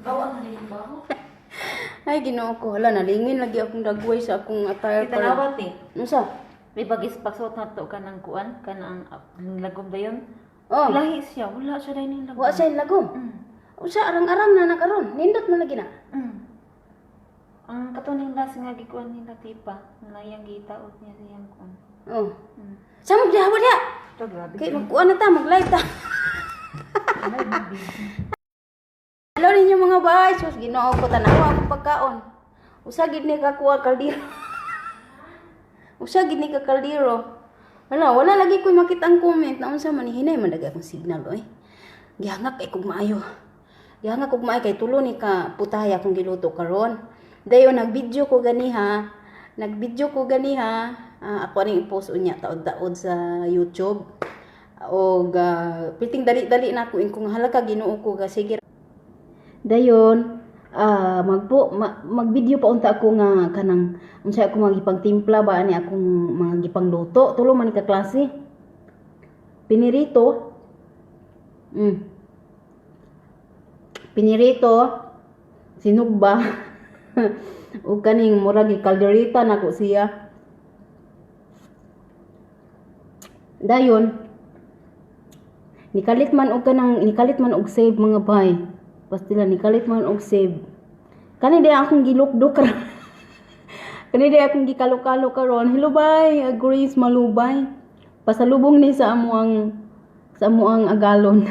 Bawang na yung baho. Ay, Ginoo ko. Hala, nalingin lagi akong dagway sa akong attire para. Kitanawat eh. Unsa? May pag-ispagsuot na to ka ng kuan, ka ng lagom dayon. Oh. Lahi siya, wala siya dahil yung lagom. Wa siya lagom. Unsa arang-arang na na karon? Nindot man lagi na. Ang katuning last nga gikuan nila tipa, nga iyang gitaot niya siyang kuan. Oh. Samog diha wa diha. Ito, grabe. Kay magkuan na ta, mag-live ta. Hello ninyo mga bay. Sus, Ginoo ko, tanawa akong pagkaon. Usa gid ni kakuha kaldero. Usa gid ni ka kaldero. Wala, wala lagi ko'y makita ang comment na unsa man hinay man lagi akong signal oy. Gihangak kay kog maayo. Gihangak kog maayo kay tulo ni ka putahe akong giluto karon. Dayon nag-video ko ganiha. Nag-video ko ganiha. Ah, ako aning i-post unya taod-taod sa YouTube. Og piting dali-dali na ako ingkong halaka Ginoo ko ga sige. Dayon magbo ma, mag-video pa unta ako nga kanang unsa ako mga gipangtimpla ba ani akong mga gipangluto, tulo man ni ka klase. Pinirito. Pinirito, sinugba ug kaning murag kaldereta nako siya. Dayon nikalit man og kanang nikalit man og save, mga bay. Pastila nikalit man og save. Kani di akong gilukdo karon. Kani di akong gikalokalo karon. Hello bay, Grace Malubay. Pasalubong ni sa amuang agalon.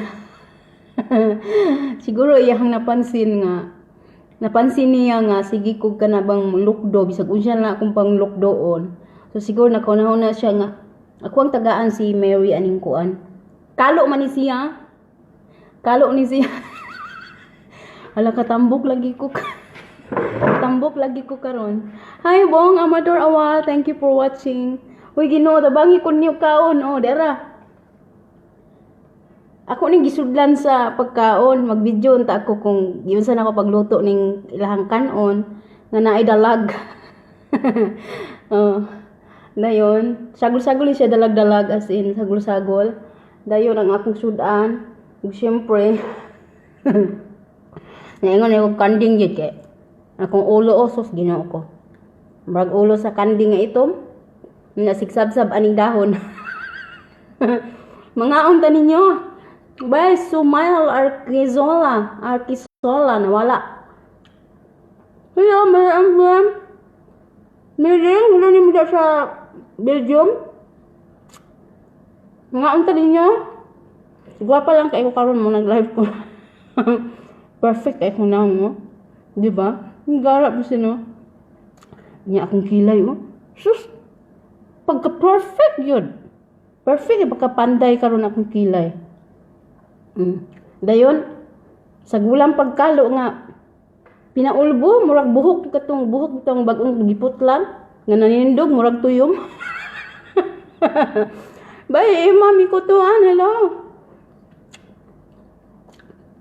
Siguro iyang napansin niya nga sige kog kana bang lukdo bisag unsa na akong pang lukdoon. So siguro nakaunahon na siya nga ako ang tagaan si Mary aning kuan. Kalo man ni siya. Kalo ni siya. Hala, katambok lagi ko. Tambok lagi ko karon. Hi Bong Amador Awal, thank you for watching. Uy Ginoo, tabangi ko niyo kaon oh, dera. Ako ning gisudlan sa pagkaon, mag-video unta ako kung giunsa na ako pagluto ning ilahang kanon nga naay dalag. Oh. Dayon, sagol-sagol siya dalag-dalag, as in sagol-sagol. Dayon ang akong sudan. Ug syempre, naingon ako kanding gyud kay akong ulo oh, sus Ginoo ko. Murag ulo sa kanding nga itom. Nasigsabsab aning dahon. Mga unta ninyo. Bye, Sumail Arquizola. Arquizola, nawala. Hello, may am. Miring, hello ni mo sa Belgium. Mga unta ninyo. Gwapa lang kayo karon mo nag-live ko. Perfect kay ko na mo. Di ba? Gara pa sino. Nya akong kilay oh. Sus. Pagka perfect yun. Perfect pagka panday karon akong kilay. Dayon sa gulang pagkalo nga pinaulbo, murag buhok katong buhok itong bagong giputlan nga nanindog murag tuyom. Bye, eh, mami ko tuan, hello.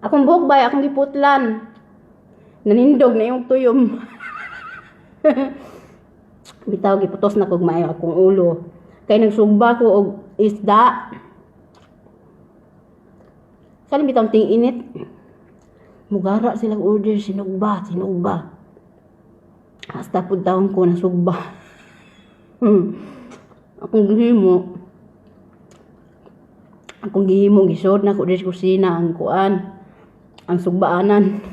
Akong buhok bay, akong giputlan. Nanindog na yung tuyom. Bitaw giputos na kog maayo akong ulo. Kay nagsugba ko og isda. Kanin bitaw ting init. Mugara sila order sinugba, sinugba. Hasta pud taon ko nasugba. Akong gihimo. Akong gihimo gisod na ko diri sa kusina ang kuan. Ang sugbaanan.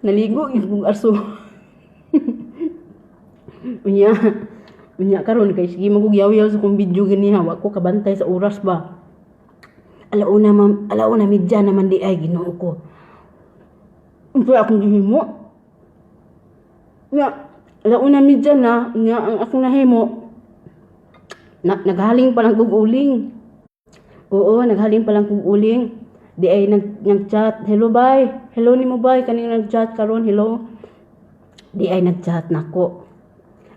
Naligo gyud kog aso. Unya, unya karon kay sige man kog yaw-yaw sa kong video gani ha, wa ko kabantay sa oras ba. Alauna ma'am, alauna media naman di ay, Ginoo ko. Unsa akong gihimo? Nya, alauna media na, nya ang akong nahimo. Na, naghaling pa lang kog uling. Oo, naghaling pa lang kog uling. Di ay nag-chat, "Hello bay." Hello nimo bay, kaning nag-chat karon, hello. Di ay nag-chat nako.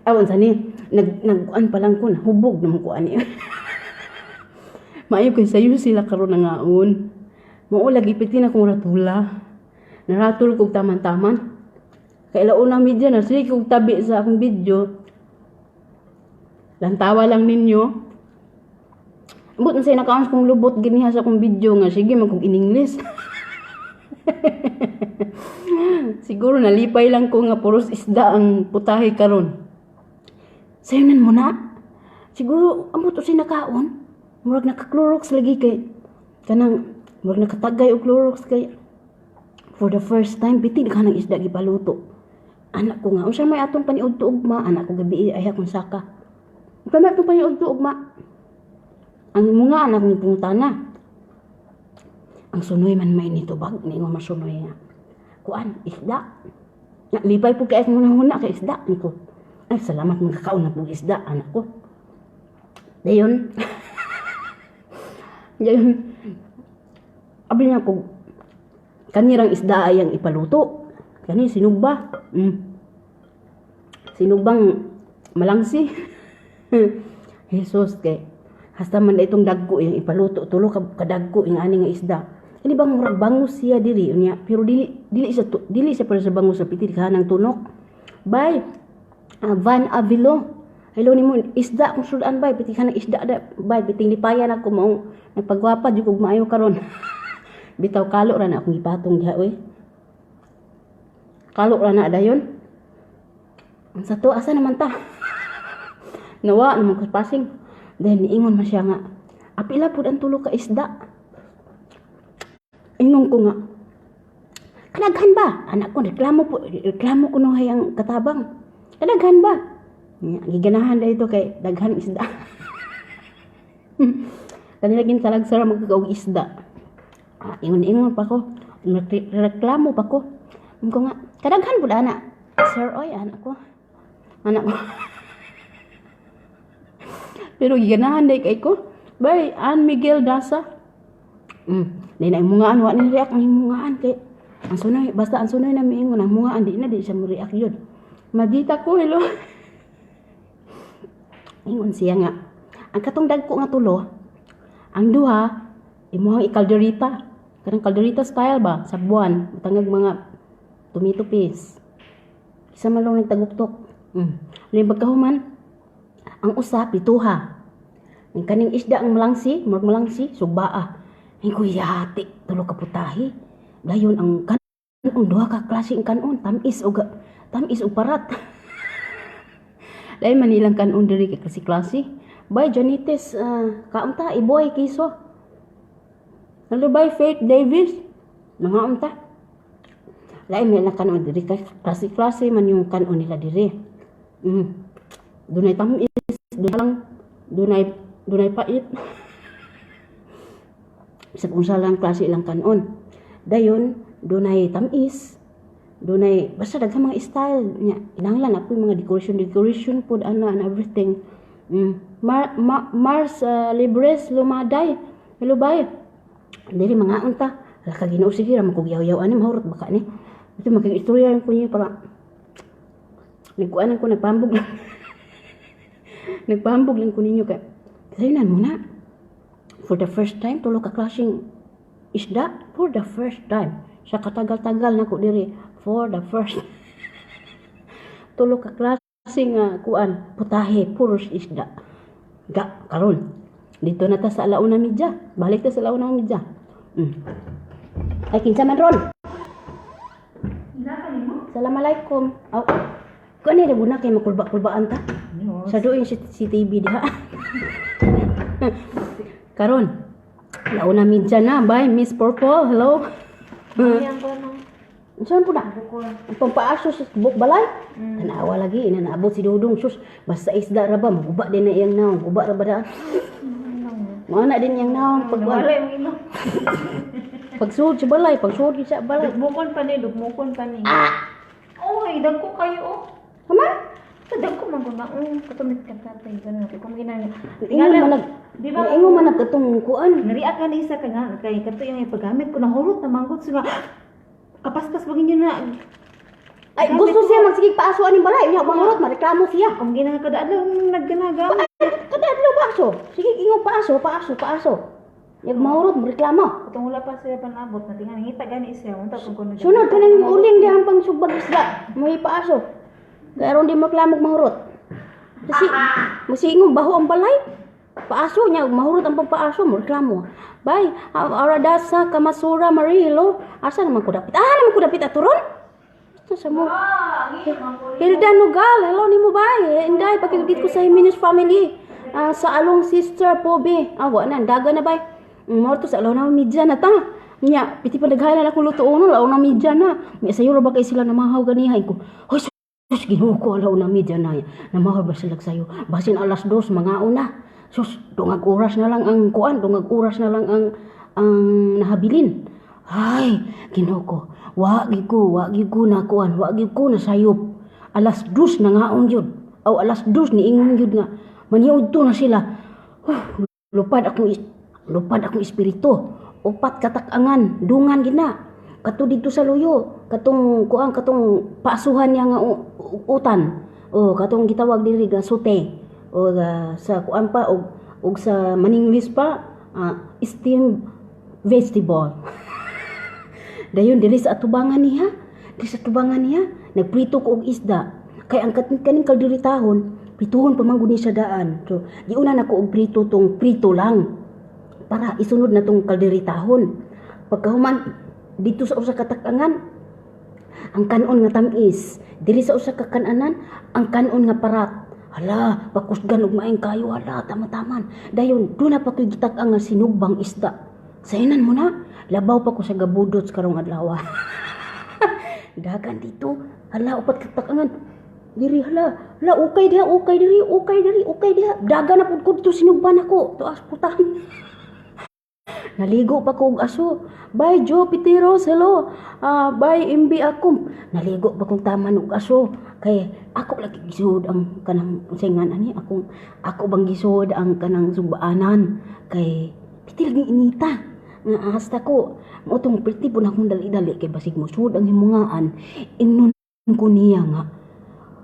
Aw unsa ni? Nag nagkuan pa lang ko, nahubog naman ko ani. Maayo kay sayo sila karon nangaon. Mao lagi piti na kong ratula. Naratul kog taman-taman. Kay alauna media na sige kog tabi sa akong video. Lantawa lang ninyo. Ambot na say nakaon kong lubot giniha sa akong video nga sige man kog in English. Siguro nalipay lang ko nga puros isda ang putahe karon. Sayunan mo na. Siguro ambot unsay nakaon. Murag naka-Clorox lagi kay kanang murag nakatagay og Clorox kay for the first time bitin ka ng isda gipaluto. Anak ko nga unsa may atong paniudto ugma, anak ko gabi ay akong saka. Unsa may atong paniudto ugma? Ang mga anak ni pungutana. Ang sunoy man may nito bag ningon masunoy nga. Kuan isda. Nga, lipay po kay mo huna kay isda niko. Ay, salamat, magkakaon na po isda anak ko. Dayon. Dayon. Abi niya ko kanirang isda ay ang ipaluto. Kani sinugba. Sinugbang malangsi. Jesus kay hasta man itong dagko yung ipaluto, tulo ka kadagko yung ani nga isda. Ini bang murag bangus siya diri unya, pero dili dili sa dili siya para sa bangus sa pitil kanang tunok. Bay Van Avilo. Hello nimo, isda kung sudan bay piti kanang isda da bay biting lipayan ako mao nagpagwapa jud kog maayo karon. Bitaw kalo ra na akong gipatong diha oy. Kalo ra na dayon. Ang sa to asa naman ta? Nawa naman ko passing. Then niingon man siya nga apila pud ang tulo ka isda. Ingon ko nga kadaghan ba? Anak ko reklamo po, reklamo ko no hayang katabang. Kadaghan ba? Nya, giganahan dahito kay daghan isda. Kanila gin talagsara magkakaog isda. Ah, ingon-ingon pa ko. Reklamo pa ko. Ingon ko nga, kadaghan pud ana. Sir, oy, anak ko. Anak ko. Pero giganahan day kay ko. Bay, Ann Miguel Dasa. Di na imungaan, wa ni react ang imungaan kay ang sunoy, basta ang sunoy na miingon ang mungaan di na di siya mo react yun. Madita ko, hello. Ingon siya nga, ang katong dagko nga tulo, ang duha, imuhang ikalderita. Kanang kalderita style ba, sa buwan, tangag mga tomato paste. Isa man lang nagtaguktok. Ano pagkahuman, ang usa, pituha. Ang kaning isda ang malangsi, murag malangsi, sugbaa. Ang kuya hati, tulo ka putahe. Dayon ang kanon, duha ka klase ang kanon, tamis og parat. Dahil man ilang kanon diri kay klase-klase. Bay Janites, kaunta iboy kiso. Hello bay Faith Davis. Mga unta. Lain man ilang kanon diri kay klase-klase man yung kanon nila diri. Dunay tamis, dunay lang, dunay pait. Bisag unsa lang klase ilang kanon. Dayon dunay tamis, dunay basta daghang mga style nya. Kinahanglan ako yung mga decoration decoration pod ana and everything. Mars Libres Lumaday. Hello bay. Dili mga unta. Hala ka Ginoo, sige ra man kog yaw-yaw ani mahurot baka ni. Ito makig-istorya ko niyo para nagkuanan ko nagpambog lang. Nagpambog lang ko ninyo kay sayunan mo na. For the first time tulo ka klaseng isda for the first time. Sa katagal-tagal nako diri for the first tulo ka klase nga kuan putahe puros isda. Ga karon dito na ta sa alauna media. Balik ta sa alauna media. Ay, kinsa man ron? Assalamualaikum. Aw. Kuan ni guna kay makulba-kulbaan ta. Sa doon si CCTV diha. Karon. Alauna media na. Bye Miss Purple. Hello. Ayan ko no. Saan po na? Bukol. Ang pampaaso sa buk balay. Tanawa lagi ina naabot si Dudong sus basta isda ra ba maguba din na iyang naong, guba ra ba daan. Mao na din iyang naong pag Wala yung ino. pagsuod sa balay, pagsuod sa balay. Dugmukon pa ni, dugmukon pa ni. Ah! Oy, dagko kayo oh. Kama? Sa dagko man ko na. Oh, katumit ka tatay ganun kay kung ginana. Ingon man nag Di ba? Ingon man nag katong kuan. Nariak ka ni isa ka nga kay kato yung ipagamit ko na hurot na manggot sila. Kapaspas bagin yun na. Ay, gusto siya magsigig paaso aning balay. Unya manghurot, mareklamo siya. Kung ginana kada adlaw nagganagamit. Ay, kada adlaw paaso. Sige, ingon paaso, paaso, paaso. Yag mahurot, mareklamo. Katong wala pa sila panabot na tinga ngita gani siya unta kung kuno. Sunod ka nang uling dihan pang sugbag isda. May paaso. Kaya ron di mareklamo mahurot. Kasi, masiingong baho ang balay. Paaso niya, mahurot ang pagpaaso mo, reklamo. Bay, Aradasa, Kamasura, Marilo. Asa naman ko dapit? Ah, naman ko dapit aturon? Ito sa mo. Hilda Nogal, hello nimo bay. Inday, pakigit ko sa Jimenez family. Ah, sa along sister Pobe. Ah, wa na, daga na bay. Morto sa alaw na media na ta. Nya, piti pa naghalan ako luto uno, law na media na. May sayo ra ba kay sila namahaw ganihay ko. Hoy, sus, Ginoo ko, alaw na media na. Namahaw ba sila sayo? Basin 2:00 mga una. Sus, dungag oras na lang ang kuan, dungag oras na lang ang nahabilin. Ay, Ginoo ko. Wa gyud ko na kuan, wa gyud ko na sayop. 2:00 na ngaon gyud. Aw 2:00 ni ingon gyud nga maniudto na sila. Huh, lupad akong espiritu. Upat katak-angan, dungan gina. Kato didto sa luyo, katong kuan, katong paasuhan niya nga utan. O katong gitawag diri nga sute. O sa kuan pa og sa Maninglis pa, steamed vegetable. Dayon diri sa atubangan niya, diri sa atubangan niya, nagprito ko og isda. Kay ang kaning kalderitahon, prituhon pa man gud ni siya daan. So, giuna na ko og prito tong prito lang para isunod na tong kalderitahon. Pagkahuman dito sa usa ka tak-angan, ang kanon nga tamis. Diri sa usa ka kananan, ang kanon nga parat. Hala, pakusgan og maayong kayo, hala, tama-taman. Dayon, doon na pa ko'y gitak-ang nga sinugbang isda. Sainan mo na, labaw pa ko sa gabudots karong adlaw. Dagan dito, hala, upat katak-angan. Diri, hala, hala, ukay diha, ukay diri, ukay diri, ukay diha. Dagan na pud ko dito sinugban ako. Tuas putahan. Naligo pa ko og aso. Bye Joe Piteros, hello. Ah, bye MB Akom. Naligo pa kong taman og aso. Kay ako lagi gisuod ang kanang unsay nga ani akong ako bang gisuod ang kanang sugbaanan kay piti lagi inita. Nga hasta ko mao tong perti po na akong dali-dali kay basig mo suod ang himungaan. Ingnon ko niya nga,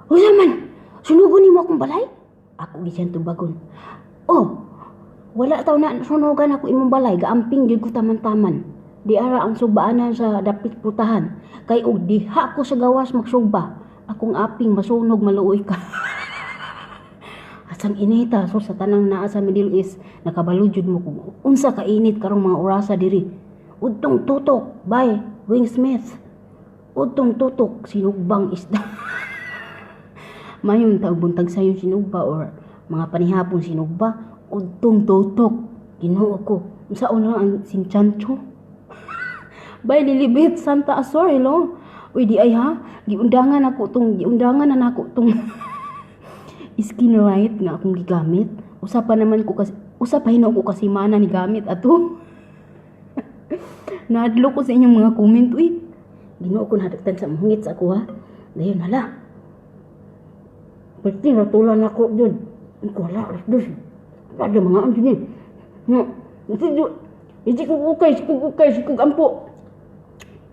"Unsa man? Sunugon nimo akong balay?" Ako gyud siyang tubagon. "Oh, wala taw na sunugan ako imong balay, gaamping gyud ko taman-taman. Di ara ang sugbaanan sa dapit putahan. Kay og diha ko sa gawas magsugba, akong aping masunog maluoy ka." Asang inita so sa tanang naa sa Middle East, nakabalo jud mo kung unsa ka init karong mga orasa diri. Udtong tutok, bye Wing Smith. Udtong tutok sinugbang isda. Mayon taog buntag sayon sinugba or mga panihapon sinugba, udtong tutok. Ginoo ko. Unsaon na ang sinchancho? Bye Lilibet Santa Azor, hello. Uy di ay ha, giundangan na nako tong skin right nga akong gigamit. Usa pa naman ko kasi, usa pa hinuon ko kasi mana ni gamit ato. Nahadlok ko sa inyong mga comment, uy. Ginoo ko, nahadloktan sa mahungit sa ako ha. Dayon hala. Pwede ratulan ako dun. Ko hala, 2:00. Ada mga ano ni. Nga, hindi ko ukay, si ko ukay, si ko ampo.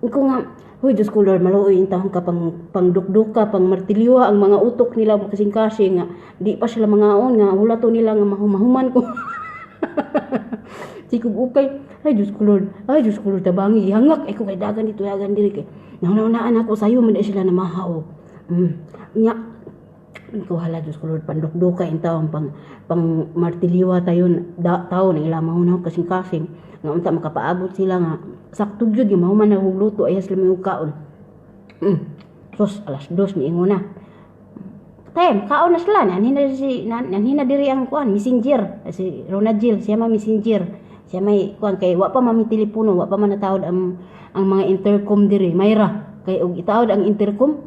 Iko nga, huy, Diyos ko Lord, maluoy yung taon ka pang, pang dukduk ka, pang martilyo ang mga utok nila kasing-kasing nga, di pa sila mangaon nga, wala to nila nga mahumahuman ko. Sikog ukay, ay Diyos ko Lord, ay Diyos ko Lord, tabangi, gihangak, ay ko kay dagan dito, dagan diri kay. Naunaan ako sayo, man sila na mahaw. Nya, ko hala Diyos ko Lord, pandukduka in taon, pang martilyo tayo, da, tao na ila mahunaw kasing-kasing, nga unta makapaabot sila nga, sakto gyud nga mahuman na luto ay sila may kaon. Sus, 2:00 niingon na. Tem, kaon na sila, nanhina diri ang kuan, messenger, si Rona Jill, siya ma messenger. Siya may kuan kay wa pa mami telepono, wa pa man natawod ang mga intercom diri, mayra. Kay og itawod ang intercom,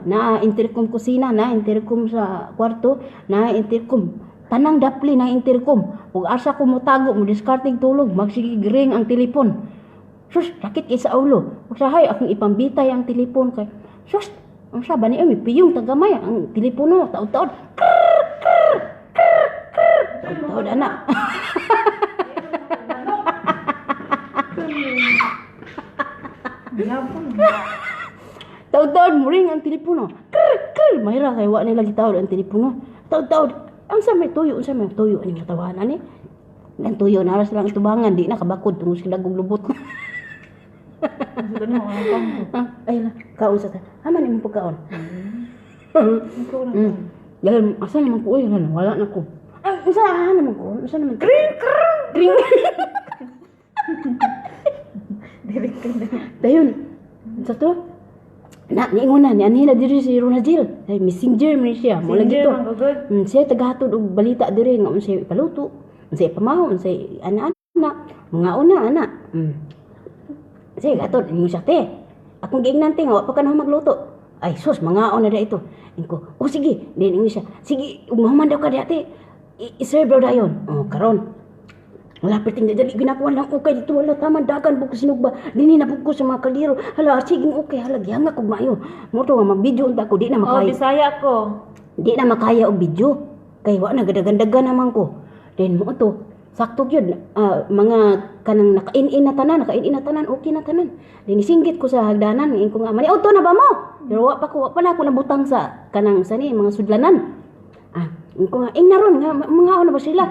naa intercom kusina, na intercom sa kwarto, na intercom tanang dapli na intercom. Ug asa ko motago, mo diskarting tulog, magsige ring ang telepon. Sus, sakit kay sa ulo. Usahay akong ipambitay ang telepon kay. Sus, ang saba ni may piyong tagamay ang telepono, taod-taod. Krrr, krrr, krrr, krrr. Taod-taod ana. Taod-taod mo ring ang telepono. Krrr, krrr. Mayra kay wa nila gitawod ang telepono. Taod-taod. Ang sa may tuyo, ang sa may tuyo ani nga tawanan ni. Ang tuyo na aras lang tubangan, di na kabakod tungod sila og lubot. Ah, ay la, kaon sa ta. Haman imong pagkaon. Dahil asa naman ko, uy, wala na ko. Ay, Unsa naman ko? Unsa naman? Kring kring kring. Direct ka na. Dayon. Unsa to? Na niingon na ni anhi na diri si Ronagil. Ay, messenger man siya. Mo lagi to. Messenger, man gud. Siya tagahatod og balita diri nga unsay ipaluto, unsay ipamaho, unsay ana-ana, mga una ana. Sige, gatod ingon siya, "Te. Akong giingnan, te, nga wa pa ka na magluto." Ay sus, mangaon na ito. Inko, "Oh sige." Then ingon siya, "Sige, mahuman daw ka diha, te. I-serve daw dayon." Oh, karon. Wala perting dali ginakuha lang okay dito, wala taman dagan buk sinugba dinhi na ko sa mga kaldero, hala, sige, okay, hala, gihangak og maayo mo to nga mag-video unta ko, di na Oh, makaya. Bisaya ko. Di na makaya og video kay wa na gadagandagan naman ko. Then mo to sakto gyud, mga kanang naka-in na tanan, naka-in na tanan, okay na tanan. Then isinggit ko sa hagdanan, ingon ko nga, "Mani-auto na ba mo?" Pero wa pa ko, wa pa na ako nabutang sa kanang sa ni mga sudlanan. Ingon ko nga, ing naron nga mga na ba sila.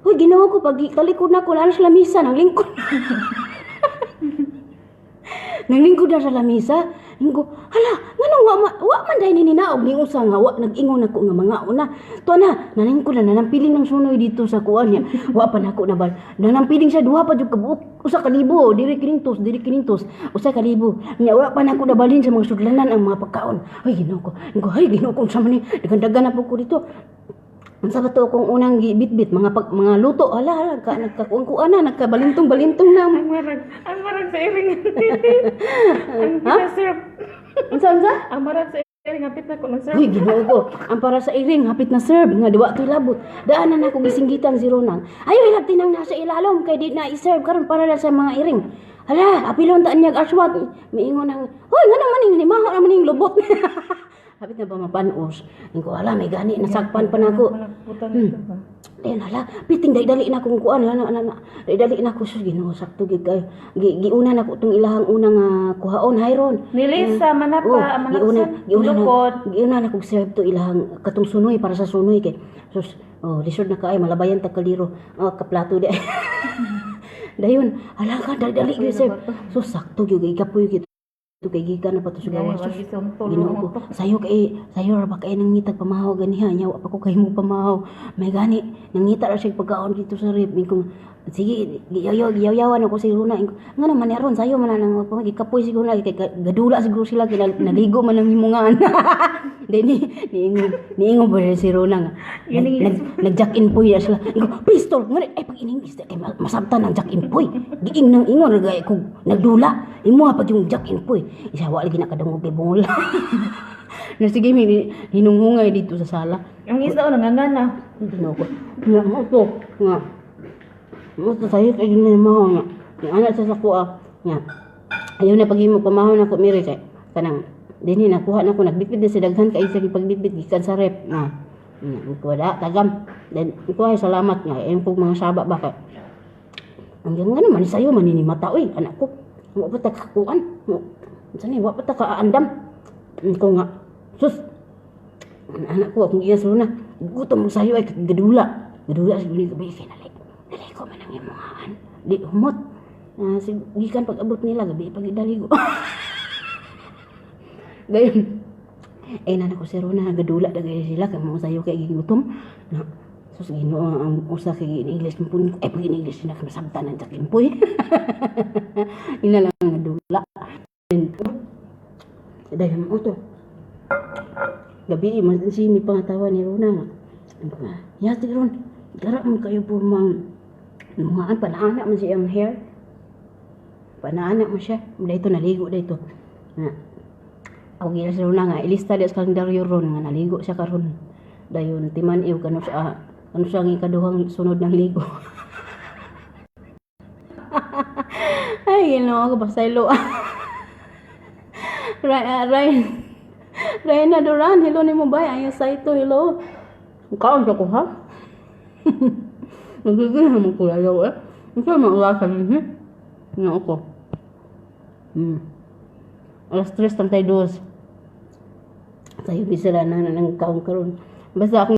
Hoy, Ginoo ko, pag talikod na ko, naa sa lamisa nang lingkod. Nang lingkod na sa lamisa. Ingon ko, "Hala, nganong wa man dahil ni ninaog ni usa nga wa nag-ingon ako nga mga una." To na, nalingkod na nanampiling ng sunoy dito sa kuan niya. Wa pa nako nabal. Nanampiling siya duha pa jud kabuok, 1,000, diri 500, diri 500, 1,000. Nya wa pa nako nabalhin sa mga sudlanan ang mga pagkaon. Ay, Ginoo ko. Ingon ko, "Ay, Ginoo ko, unsa man ni?" Dagan-dagan na po ko dito. Unsa ba to akong unang gibitbit mga pag, mga luto, hala hala ka nagkakuan-kuan na, nagkabalintong-balintong na. Ang marag sa iring. Ang pinaserve. Unsa, unsa? Ang marag sa iring, hapit na ko na serve. Uy, Ginoo ko. Ang para sa iring, hapit na serve, nga diwa to'y labot. Daan na nako gisinggitan si Ronang. "Ayo, hilabti nang nasa ilalom, kay di na i-serve karon para na sa mga iring." Hala, apilon taan niyag aswat. Miingon nang, "Hoy, nga naman ning limaho naman ning lubot." Hapit na ba mapanos? Ingon ko, "Hala, may gani, nasakpan pa nako." Putan ito ba? Ayun, hala, piting dali na akong kuan, hala, na, na, dali na ako, sus, Ginoo, sakto gyud kayo. Giuna na ko itong ilahang unang kuhaon, hayron. Ni Lisa, manapa, Oh, manaksan, giuna, giuna na, lukod. Giuna na kog serve to ilahang katong sunoy, para sa sunoy kay. Sus, oh, lisod na kaay malabayan ta kaliro, oh, kaplato di. Dayon, hala ka dali-dali gyud serve. Sus, sakto gyud kay kapoy gyud. Kay gikan na pa to sa gawas. Sus, Ginoo ko, sayo kay, sayo ra ba kay nangitag pamahaw ganiha nya, wa pa ko kay mo pamahaw. May gani nangita ra siya pagkaon dito sa rep. Kung sige, giyaw giyaw ako si Runa. Nga naman ni aron sayo man nang gikapoy siguro na kay gadula siguro sila kay naligo man ang himungaan. Then ni niingon niingon ba si Runa nga nag nag jack in poy na sila. Ingon, "Pistol nga ay pag in English kay masabtan ang jack in poy." Giing nang ingon ra kay kung nagdula imo pag yung jack in poy. Isa wa lagi nakadungog kay bungol. Na sige mi hinunghungay dito sa sala. Ang isa o nangangana. Ginoo ko. Nga mo to. Nga. Mo to sayo kay gina maho nga. Yung anak sa sako ah. Nga. Ayaw na paghimo pamahaw na ko miri kay kanang dinhi nakuha na ko, nagbitbit na sa daghan kay sa pagbitbit gikan sa rep. Nga. Nga ko wala tagam. Then ko ay salamat nga ayun kog mga saba ba kay. Ang nga naman sayo man ni mata oy anak ko. Wa pa ta kakuan. Unsa ni, wa pa ta kaandam. Ko nga sus, anak ko, akong iya na gutom mo sayo ay gadula. Gadula sa guni gabi kay nalay. Nalay ko man ang imongaan. Di humot. Gikan pag abot nila gabi pag idaligo. Gayon. Eh nana ko si Rona gadula dagay sila kay mo sayo kay gigutom. Na sus, Ginoo, ang usa kay in English mo pun ay pag in English na masabtan ang jack poy. Ina lang gadula. Dahil mo to. Gabi, mas si mi pangatawa ni Rona nga. Ano nga, yati ron, gara man kayo po mang mga panaana man siya ang hair. Panaana man siya. Dahito naligo dahito. Nga. Ako gila si Rona nga, ilista di sa kalendaryo ron nga naligo siya karon. Dayon timan iw kano sa kano siya ang ikaduhang sunod ng ligo. Ay, Ginoo ko pasaylo. Ray, Reyna Duran, hello ni mo ba? Ay, sa ito, hello. Kaon sa ko ha? Nagiging mo ko layaw eh. Ito man ulasan niya. Nga ako. 3:32. Sayo bisala na nang kaon karon. Basta akong